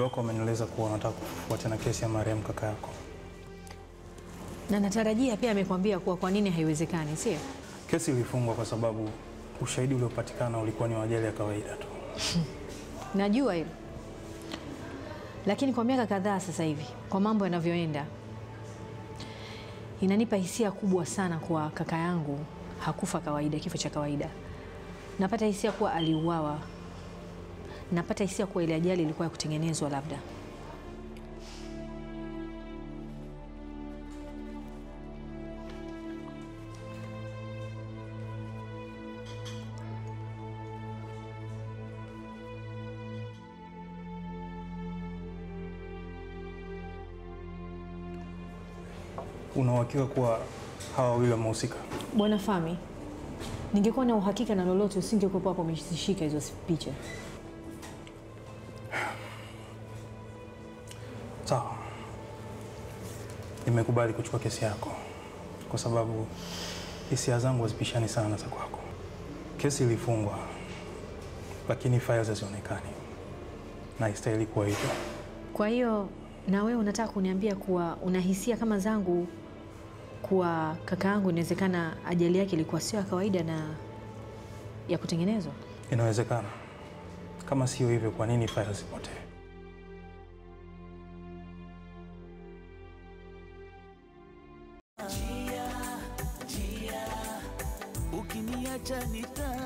Wako amenieleza kuwa unataka kufufua tena kesi ya marehemu kaka yako. Na natarajia pia amekwambia kuwa kwa nini haiwezekani, sio? Kesi ilifungwa kwa sababu ushahidi uliopatikana ulikuwa ni wa ajali ya kawaida tu. Najua hilo. Lakini kwa miaka kadhaa sasa hivi, kwa mambo yanavyoenda, inanipa hisia kubwa sana kwa kaka yangu hakufa kawaida, kifo cha kawaida. Napata hisia kuwa aliuawa. Napata hisia kuwa ile ajali ilikuwa ya kutengenezwa labda. Una uhakika kuwa hawa wawili wamehusika? Bwana Fahmi, ningekuwa na uhakika na lolote usingekuwa hapo umeshika hizo picha. Sawa. Nimekubali kuchukua kesi yako kwa sababu hisia zangu hazipishani sana na za kwako. Kesi ilifungwa lakini files hazionekani na haistahili kuwa hivyo. Kwa hiyo na wewe unataka kuniambia kuwa una hisia kama zangu kuwa kaka yangu inawezekana ajali yake ilikuwa sio ya kawaida na ya kutengenezwa? Inawezekana. Kama sio hivyo, kwa nini files zipotee? Ukiniacha nita